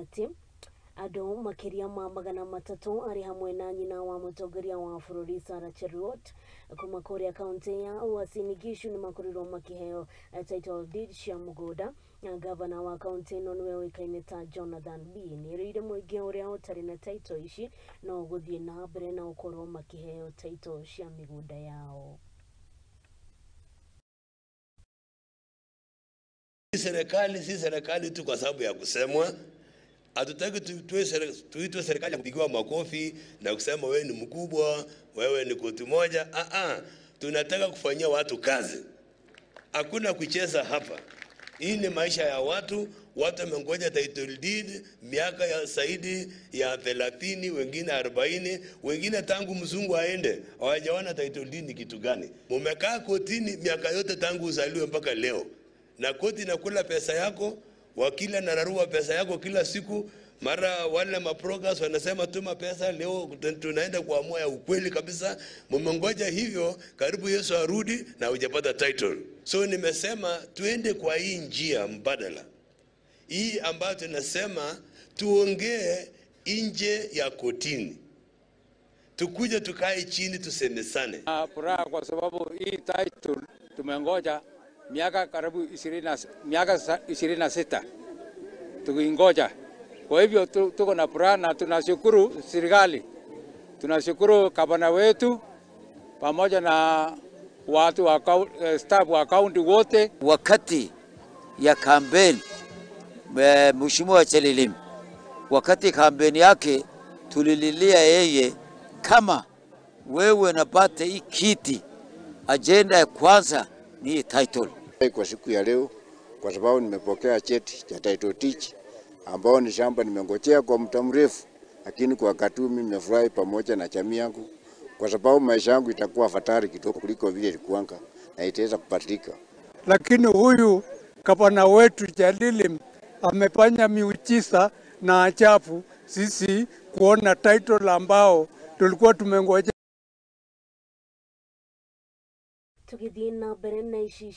Nĩ atĩ andũ makĩria ma 300 arĩ hamwe na nyina wa mũtongoria wa bũrũri Sarah Cheruiyot kuma kũrĩa kaunti ya Uasin Gishu nĩ makorirwo makĩheo title deed cia mũgũnda. Na gavana wa kaunti ĩno nĩwe ũĩkaine ta Jonathan B nĩerĩire mũingĩ ũrĩa ũtarĩ na title ici no gũthiĩ na mbere na gũkorwo makĩheo title cia mĩgũnda yao. Serikali si serikali tu kwa sababu ya kusemwa. Hatutaki tuitwe serikali ya kupigiwa makofi na kusema wewe ni mkubwa, wewe ni koti moja. Tunataka kufanyia watu kazi. Hakuna kucheza hapa. Hii ni maisha ya watu. Watu wamengoja title deed miaka ya zaidi ya 30, wengine 40, wengine tangu mzungu aende hawajaona title deed ni kitu gani. Mumekaa kotini miaka yote tangu uzaliwe mpaka leo. Na koti inakula pesa yako, wakili anararua pesa yako kila siku. Mara wale maprogas wanasema tuma pesa leo, tunaenda kuamua ya ukweli kabisa. Mumengoja hivyo karibu Yesu arudi na hujapata title. So nimesema tuende kwa hii njia mbadala. Hii ambayo tunasema tuongee nje ya kotini. Tukuje tukae chini tusemesane. Furaha kwa sababu hii title tumengoja miaka karibu 26 tukingoja. Kwa hivyo tuko na furaha na tunashukuru serikali. Tunashukuru gavana wetu pamoja na watu wa staff wa county wote. Wakati ya kampeni Mheshimiwa Chelilim, wakati kampeni yake tulililia yeye, kama wewe unapata hii kiti, agenda ya kwanza ni title. Kwa siku ya leo, kwa sababu nimepokea cheti cha title deed ambao ni shamba nimengojea kwa muda mrefu, lakini kwa wakati huu mimi nimefurahi pamoja na jamii yangu, kwa sababu maisha yangu itakuwa hatari kidogo kuliko vile ilikuwanga na itaweza kubadilika. Lakini huyu gavana wetu Chelilim amefanya miujiza na ajabu sisi kuona title ambao tulikuwa tumengoja. Tugithie na mbere na ici.